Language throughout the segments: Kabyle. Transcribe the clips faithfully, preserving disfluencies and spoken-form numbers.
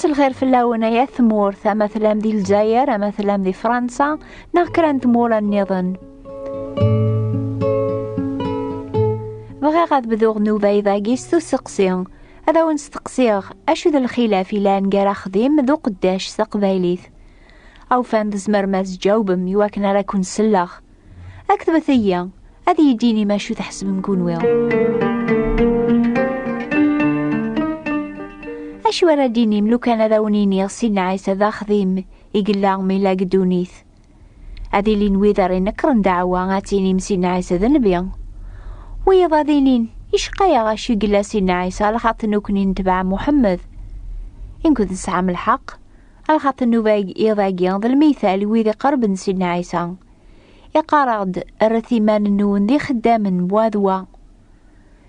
Lxir fell-awen ay at tmurt, ama tellam di Lezzayer, ama tellam di Fransa, neɣ kra n tmura nniḍen. Bɣiɣ ad bduɣ nnuba-iḍ-agi s tuseqsi. Ad awen-steqsiɣ, acu d lxilaf ilan gar axdim d uqeddac s taqbaylit? Awfan tzemrem ad tǧawbem iwakken ara ken-selleɣ. Ketbet-iyi, ad iyi-d-tinim acu tḥesbem kunwi. Acu ara d-tinim lukan ad awen-iniɣ Sidna Ɛisa d axdim i yella mi la deg ddunit? Ad ilin wid ara inekren ddeɛwa ad tinim Sidna Ɛisa d nnbi. Wiyeḍ ad inin, icqa-yaɣ acu i yella Sidna Ɛisa lxaṭer nekkni netbeɛ Muḥemmed. Imkun tesɛam lḥeqq, lxaṭer nnuba-iḍ-agi d lmital i wid iqerben Sidna Ɛisa. Iqqar-aɣ-d, rret iman-nwen d ixeddamen n wa d wa.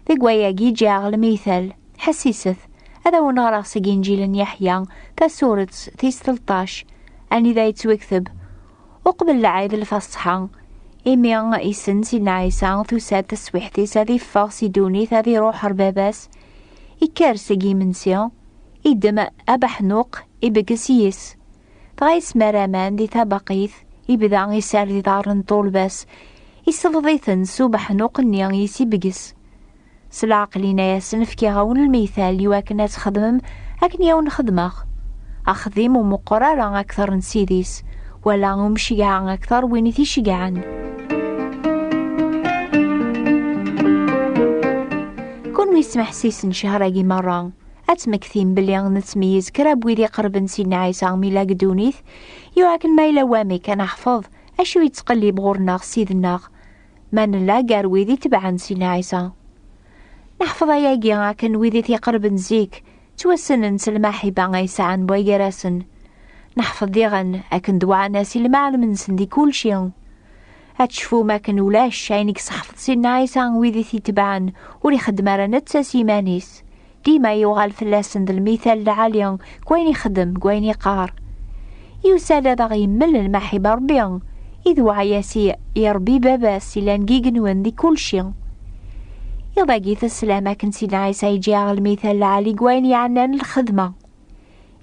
Deg wayagi ǧǧiɣ lmital, ḥessiset, ad awen-ɣreɣ seg Inǧil n Yeḥya, tasuret tis tleṭṭac, anida yettwekteb, uqbel lɛid lfaṣṣḥa, imi issen Sidna Ɛisa tusa-d taswiḥt-is ad iffeɣ si ddunit ad iruḥ ɣer baba-s, ikker seg yimensi, iddem abeḥnuq, ibegges yis. Dɣa yesmar aman di tabaqit, ibda isard iḍarren n ṭṭulba-s, isleḍ-iten s ubeḥnuq-nni yis ibegges. S leɛqel-ina-yasen fkiɣ-awen lmital iwakken ad txedmem akken i awen-xedmeɣ. Axdim ur meqqer ara akter n ssid-is, wala umcegɛa akter win i t-iceggɛen. Kunwi smeḥsisen ccher-agi merra, ad tmektim belli nettmeyyiz kra n wid iqerben Sidna Ɛisa mi la deg ddunit, iwakken ma yella wamek ad neḥfeḍ acu yettqellib ɣur-neɣ Ssid-nneɣ, ma nella gar wid itebɛen Sidna Ɛisa. Neḥfeḍ ayagi akken wid i t-iqerben zik ttwassnen s lmaḥiba ay sɛan buygarasen. Neḥfeḍ diɣen akken dewɛen-as i lemɛellem-nsen di kulci. Ad tecfum akken ulac ayen i yesseḥfeḍ Sidna Ɛisa wid i t-itebɛen, ur ixeddem ara netta s yiman-is. Dima yuɣal fell-asen d lmital lɛali deg wayen ixeddem, deg wayen iqqar. Yusa-d ad aɣ-yemmel lmaḥiba Ṛebbi, idewɛa-yas i, i Ṛebbi Baba-s ilan deg igenwen di kulci. Iḍ-agi teslam akken Sidna Ɛisa yeǧǧa-aɣ lmital lɛali deg wayen yeɛnan lxedma.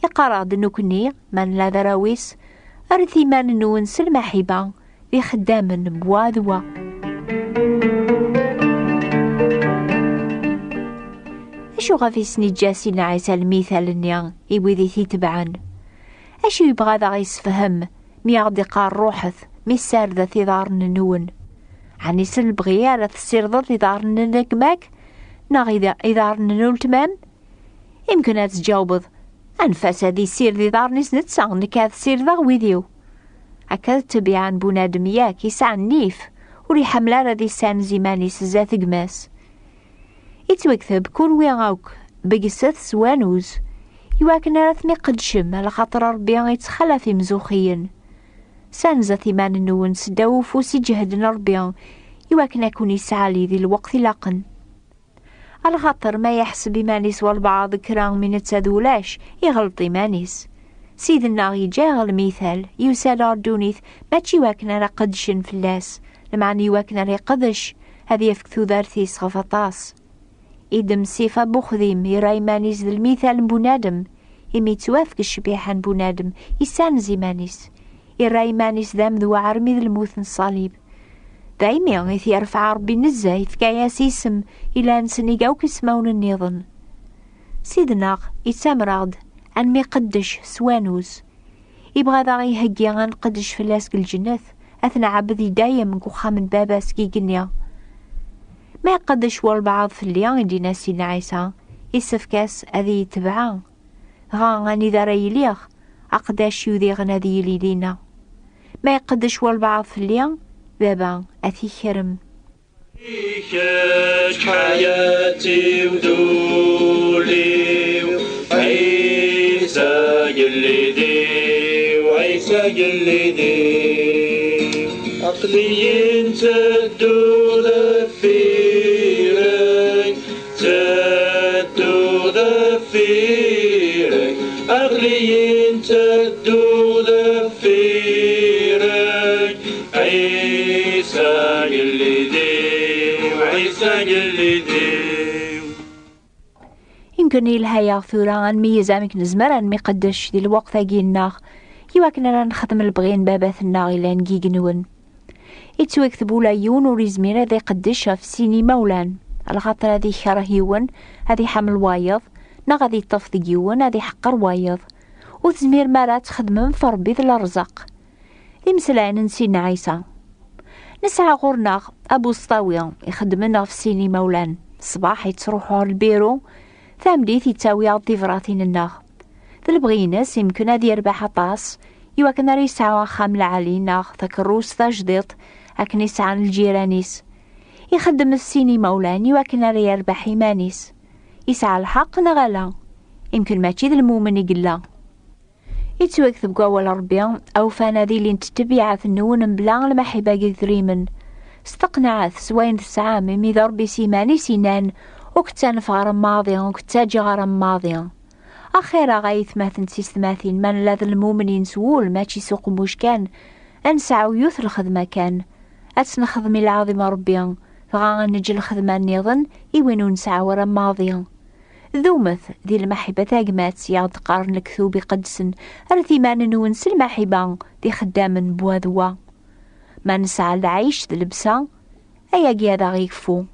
Iqqar-aɣ-d nekkni, ma nella d arraw-is, rret iman-nwen s lmaḥiba, d ixeddamen n wa d wa. Acu ɣef i sen-iǧǧa Sidna Ɛisa lmital-nni i wid i t-itebɛen? Acu yebɣa ad aɣ-yessefhem mi aɣ-d-iqqar ruḥet, mi ssardet iḍarren-nwen? Ɛni s lebɣi ara tessirdeḍ iḍarren n gma-k neɣ id-, iḍarren n weltma-m? Imken ad tǧawbeḍ, anef-as ad issired iḍarren-is netta, nekk ad ssirdeɣ wid-iw. Akka d ṭṭbiɛa n bunadem yak, yesɛa nnif, ur iḥemmel ara ad issanez iman-is zdat gma-s. Ittwekteb kunwi akk, begset s wanuz, iwakken ara ten-iqeddcem, alaxaṭer Ṛebbi ittxalaf imzuxiyen. Sanzet iman-nwen seddaw ufus iǧehden n Ṛebbi, iwakken ad ken-isɛali di lweqt ilaqen. Alaxaṭer ma yeḥseb iman-is walbeɛḍ kra mi netta d ulac, iɣelṭ iman-is. Ssid-nneɣ yeǧǧa-aɣ lmital, yusa-d ɣer ddunit, mačči iwakken ara qeddcen fell-as, lameɛna iwakken ara iqdec, ad yefk tudert-is ɣef aṭas. Idem ssif n uxdim, irra iman-is d lmital n bunadem, imi yettwafk ccbiḥa n bunadem, issanez iman-is. Irra iman-is d amedwaɛ armi d lmut n ṣṣalib. Daymi i t-yerfeɛ Ṛebbi nezzeh, yefka-yas isem ilan sennig akk ismawen nniḍen. Ssid-nneɣ yettamer-aɣ-d ad nemqeddec s wanuz. Ibɣa ad aɣ-iheggi ad nqeddec fell-as deg lǧennet, ad t-nɛebbed i dayem deg uxxam n Baba-s deg igenni. Ma iqeddec walbeɛḍ fell-i, i d-yenna Sidna Ɛisa, isefk-as ad iyi-tebɛa. Dɣa anida ara iliɣ, aqeddac-iw diɣen ad yili dinna. Ma iqeddec walbeɛḍ fell-i, Baba ad t-ikrem. Kečč ḥayat-iw d ul-iw, Ɛisa agellid-iw, Ɛisa agellid-iw. Aql-iyi nteddu deffir-k, nteddu deffir-k, aql-iyi nteddu deffir-k, Ɛisa agellid-iw, Ɛisa agellid-iw. Ken yelha-yaɣ tura ad nmeyyez amek nezmer ad nemqeddec di lweqt-agi-nneɣ, iwakken ara nexdem lebɣi n Baba-tneɣ yellan deg yigenwen. Yettwakteb ula yiwen ur yezmir ad iqeddec ɣef sin imawlan, lxaṭer ad ikerh yiwen, ad iḥemmel wayeḍ, neɣ ad iṭṭef deg yiwen, ad iḥeqqer wayeḍ. Ur tezmirem ara ad txedmem ɣef Ṛebbi d lerẓaq. D imeslayen n Sidna Ɛisa. Nesɛa ɣur-neɣ abuṣṭawi ixeddmen ɣef sin imawlan. Ṣṣbeḥ yettruḥu ɣer lbiru, tameddit yettawi-aɣ-d tibratin-nneɣ. D lebɣi-ines, imken ad yerbeḥ aṭas, iwakken ara yesɛu axxam lɛali neɣ takerrust tajdiṭ akken i sɛan lǧiran-is. Ixeddem s sin imawlan iwakken ara yerbeḥ iman-is. Yesɛa lḥeqq neɣ ala? Imken mačči d lmumen i yella. Yettwakteb deg wawal Ṛebbi, awfan ad ilint ttbiɛat-nwen mebla lmaḥiba deg idrimen. Steqneɛet s wayen tesɛam, imi d Ṛebbi s iman-is yennan: "Ur k-ttanfeɣ ara maḍi, ur k-ttaǧǧaɣ ara maḍi." Axir-aɣ ay atmaten d tisetmatin, ma nella d lmumnin s wul, mačči s uqemmuc kan, ad nesɛu yiwet lxedma kan. Ad tt-nexdem i lɛaḍima Ṛebbi, dɣa ad neǧǧ lxedma nniḍen i win ur nesɛi ara maḍi. Dumet di lmaḥibba tagmat, i aɣ-d-qqaren lektub iqedsen, rret iman-nwen s lmaḥibba d ixeddamen n wa d wa. Ma nesɛa lɛic d llebsa, ayagi ad aɣ-yekfu.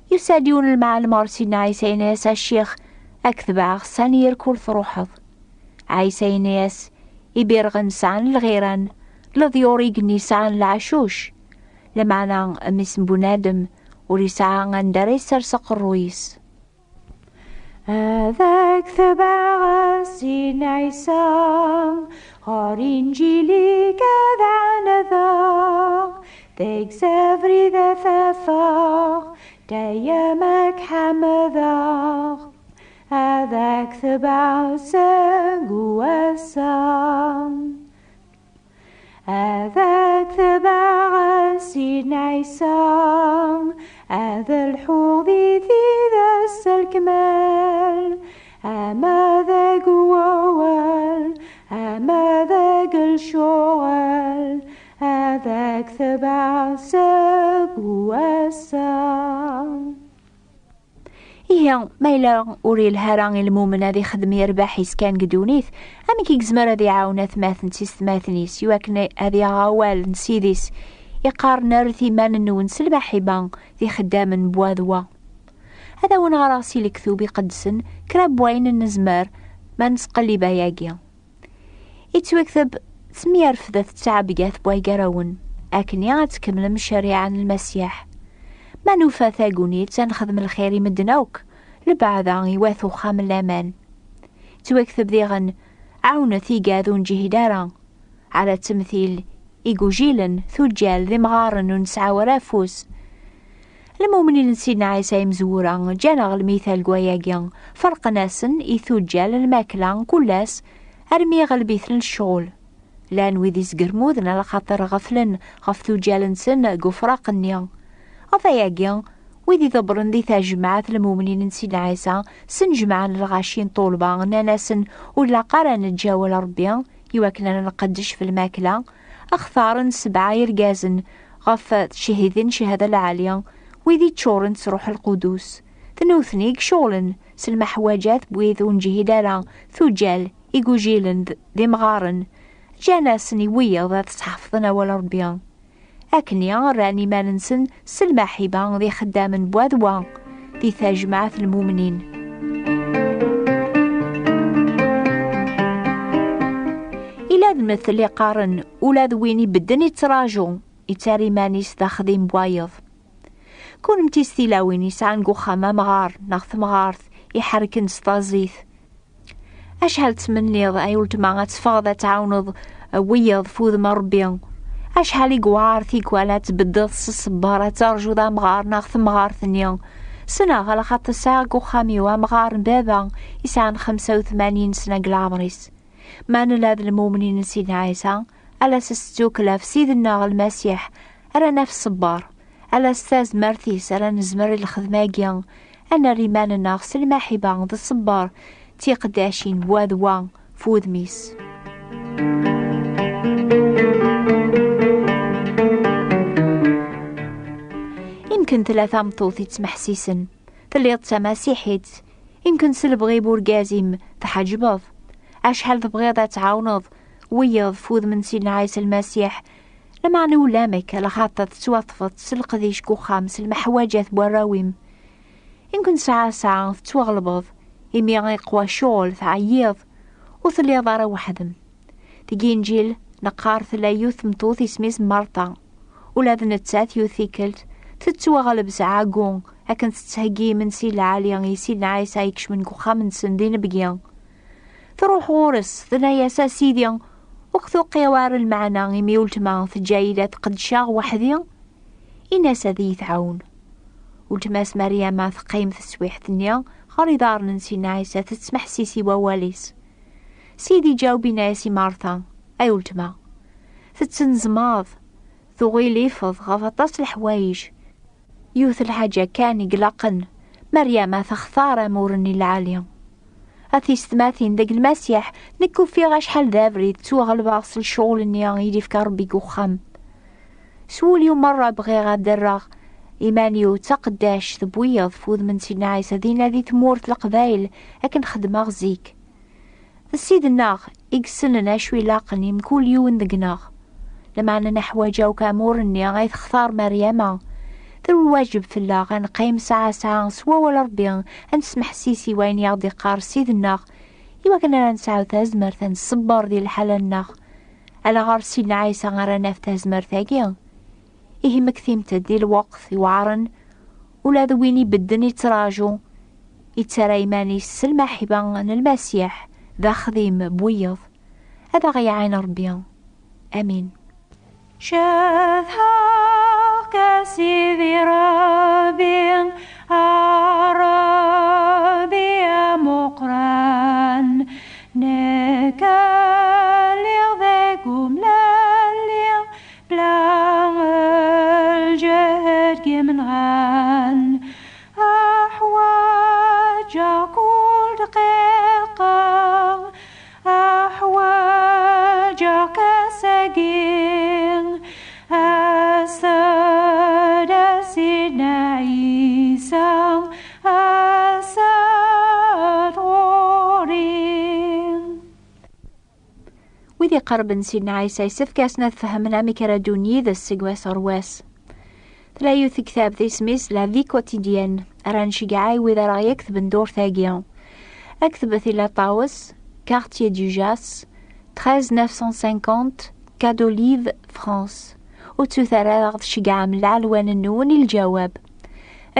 Yusa-d yiwen lmeɛlem ɣer Sidna Ɛisa, yenna-yas: "A ccix, ad k-tebɛeɣ sani irk ur truḥeḍ." Ɛisa yenna-yas: "Ibirɣen sɛan lɣiran, leḍyur igenni sɛan leɛcuc." Lameɛna mmi-s n bunadem ur yesɛa anda ara yessers aqerruy-is. Ad ak-tebɛeɣ a Sidna Ɛisa, ɣer inǧil-ik ad ɛandeɣ, deg-s abrid ad afeɣ, dayem ad k-ḥemdeɣ. Ad ak-tebɛeɣ seg wass-a. Ad ak-tebɛeɣ a Sidna Ɛisa, ad lḥuɣ di tidet s lekmal, ama deg wawal, ama deg lecɣal, ad ak-tebɛeɣ seg wass-a. Ihi, ma yella ur yelha ara i lmumen ad ixdem yerbeḥ-is kan deg ddunit, amek i yezmer ad iɛawen atmaten d tisetmatin-is, iwakken ad yaɣ awal n Ssid-is iqqaren: "Rret iman-nwen s lmaḥibba d ixeddamen n wa d wa"? Ad awen-ɣreɣ si lektub iqedsen kra n wayen nezmer ma nesqellib ayagi. Yettwakteb: "Ttemyarfdet ttɛebga tewway gar-awen, akkenni ad tkemmlem ccariɛa n Lmasiḥ." Ma nufa tagnit ad nexdem lxir i medden akk, lbeɛda iwat uxxam n laman. Yettwakteb diɣen: "Ɛawnet igad ur nǧehid ara, ala ttemtil igujilen, tuǧǧal d imɣaren ur nesɛa ara afus." Lmumnin n Sidna Ɛisa imezwura ǧǧan-aɣ lmital deg wayagi, ferqen-asen i tuǧǧal lmakla kul ass armi iɣleb-iten lecɣel. Llan wid isgermuden ala xaṭer ɣeflen ɣef tuǧǧal-nsen deg ufraq-nni. Ɣef wayagi, wid iḍebbren di tajmaɛt lmumnin n Sidna Ɛisa snejmaɛen lɣaci n ṭṭulba, nnan-asen: "Ur ilaq ara neǧǧ awal Ṛebbi iwakken ara nqeddec f lmakla." Xtaren sebɛa irgazen ɣef tcehhidin cchada lɛali, wid iččuren s Ṛuḥ Lqudus. D nutni i iceɣlen s lmeḥwaǧat n wid ur nǧehid ara, tuǧǧal, igujilen d, d imɣaren. Ǧǧan-asen i wiyaḍ ad sḥefḍen awal Ṛebbi. Akkenni rran iman-nsen s lmaḥiba d ixeddamen n wa d wa di tajmaɛt n lmumnin. Ila d mtel iqqaren: "Ula d win ibedden ittraǧu, ittarra iman-is d axdim n wayeḍ." Kunemti s tilawin yesɛan deg uxxam amɣar neɣ temɣart iḥerken s taẓit, acḥal tettmenniḍ ay weltma ad teffɣeḍ ad tɛawneḍ, eh, wiyaḍ f udem n Ṛebbi? Acḥal i yewɛer tikwal ad tbeddeḍ s ṣṣber ad terjuḍ amɣar neɣ temɣart-nni? Ssneɣ, ala xaṭer sɛiɣ deg uxxam-iw amɣar n baba yesɛan xemsa u tmanyin sna deg leɛmer-is. Ma nella d lmumnin n Sidna Ɛisa, ala s ttukel ɣef Ssid-nneɣ Lmasiḥ ara naf ṣṣber, ala s tazmert-is ara nezmer i lxedma-agi, ad nerr iman-nneɣ s lmaḥiba d ṣṣber d tiqeddacin n wa d wa f wudem-is. Imken tella tameṭṭut yettmeḥsisen, telliḍ d tamasiḥit, Imken s lebɣi n urgaz-im tḥeǧbeḍ. Acḥal tebɣiḍ ad tɛawneḍ wiyeḍ f wudem n Sidna Ɛisa Lmasiḥ, lameɛna ulamek, lxaṭer tettwaṭṭfeḍ s leqdic deg uxxam s lmeḥwaǧat n warraw-im. Imken sɛa sɛa tettwaɣelbeḍ, imi iqwa ccɣel, tɛeyyiḍ, ur telliḍ ara weḥd-m. Deg Inǧil neqqar tella yiwet tmeṭṭut isem-is Marta. Ula d nettat yiwet tikkelt tettwaɣleb s ɛagu akken tettheggi imensi lɛali i Sidna Ɛisa ikecmen deg uxxam-nsen d inebgi. Truḥ ɣur-s, tenna-yas: "A Sidi, ur k-tuqiɛ ara lmeɛna imi uletma teǧǧa-yi la tqeddceɣ weḥd-i?" Ini-as ad iyi-tɛawen. Uletma-s Meryama teqqim teswiḥt-nni ɣer iḍarren n Sidna Ɛisa, tettmeḥsis i wawal-is. Sidi ǧaweb, yenna-yas i Marta: "Ay uletma, tettenzmaḍ, tuɣilifeḍ ɣef aṭas leḥwayeǧ. Yiwet lḥaǧa kan i ilaqen, Meryama textar amur-nni lɛali." A tiyessetmatin, deg Lmasiḥ, nekk ufiɣ acḥal d abrid ttwaɣelbeɣ s lecɣal-nni i d-ifka Ṛebbi deg uxxam. S wul-iw merra bɣiɣ ad d-rreɣ iman-iw d taqeddact n wiyeḍ f wudem n Sidna Ɛisa dinna di tmurt n Leqbayel, akken xeddmeɣ zik. D Ssid-nneɣ i yessnen acu ilaqen i mkul yiwen deg-neɣ. Lameɛna neḥwaǧ akk amur-nni ay textar Meryama. D lwaǧeb fell-aɣ ad neqqim saɛa saɛa s wawal Ṛebbi, ad nesmeḥsis i wayen i aɣ-d-iqqar Ssid-nneɣ, iwakken ara nesɛu tazmert ad nṣebber di lḥala-nneɣ. Ala ɣer Sidna Ɛisa ara naf tazmert-agi. Ihi mmektimt-d di lweqt iweɛren, ula d win ibedden ittraǧu, ittarra iman-is s lmaḥiba n Lmasiḥ, d axdim n wiyeḍ. Ad aɣ-iɛin Ṛebbi. Amin. Cedhaɣ-k a Sidi Ṛebbi, a Ṛebbi amuqran, nekk lliɣ deg umlalli, bla lǧehd n yimenɣan. Aḥwaǧeɣ kul dqiqa, aḥwaǧeɣ-k ass-agi. As-d a Sidna Ɛisa, as-d ɣur-i. Wid iqerben Sidna Ɛisa yessefk-asen ad fehmen amek ara ddun yid-s seg wass ɣer wass. Tella yiwet tektabt isem-is La Vie Quotidienne, ara nceggeɛ i wid ara ɣ-yaketben durt-agi. Aktbet i La Taos, Quartier du Jas, treize neuf cent cinquante, Quai d'Olive, France. Ur ttut ara ad aɣ-tceggɛem lɛelwan-nwen i lǧawab.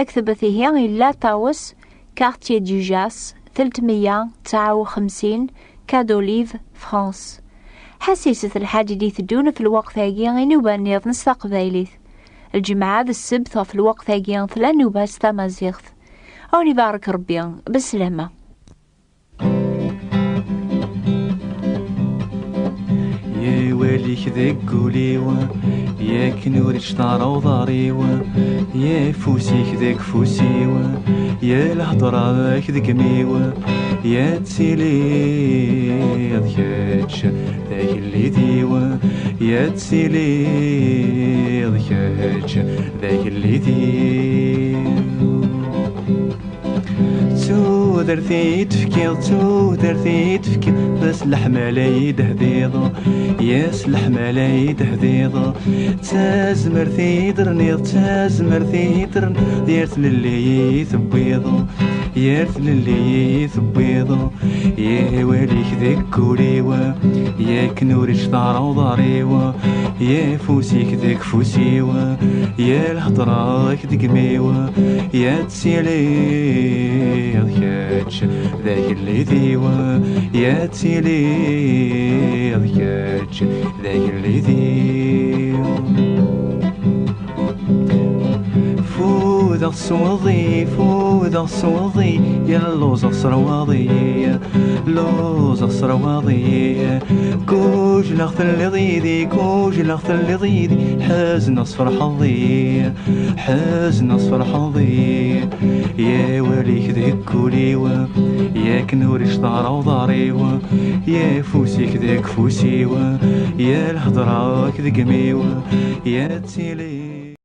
Aktbet ihi i La Taos, Quartier du Jas, telt meyya tesɛa u xemsin, Quai d'Olive, France. Ḥassiset lḥaǧ i d-iteddun f lweqt-agi i nuba nniḍen s taqbaylit. Lǧemɛa d ssebt ɣef lweqt-agi tella nnuba s tamaziɣt. Ad wen-ibarek Rebbi. Beslama. Ya awal-ik deg wul-iw, yak nuric tara uḍar-iw, ya afus-ik deg ufus-iw, ya lhedra-k deg imi-w, ya tiliḍ kečč d agellid-iw, ya tiliḍ kečč d agellid-iw. Tudert i d-fkiɣ, tudert i d-fkiɣ, s leḥmala i d-hdiɣ, yes, leḥmala i d-hdiɣ. Tazmert i d-rniɣ, tazmert i d-rniɣ, yir tlelli i tewwiḍ, yir tlelli i tewwiḍ. Ya awal-ik deg wul-iw, yak nuric tara uḍar-iw, ya afus-ik deg ufus-iw, ya lhedra-k deg imi-w, ya tiliḍ kečč d agellid-iw, ya tiliḍ kečč d agellid-iw. Fudeɣ s uḍi, fudeɣ s uḍi, yelluẓeɣ s rwaḍi, lluẓeɣ s rwaḍi. Gujleɣ telliḍ yid-i, gujleɣ telliḍ yid-i, ḥezneɣ s ferḥeḍ-i, ḥezneɣ s ferḥeḍ-i. Ya awal-ik deg wul-iw, yak nuric tara uḍar-iw, ya afus-ik deg ufus-iw, ya lhedra-k deg imi-w, ya tili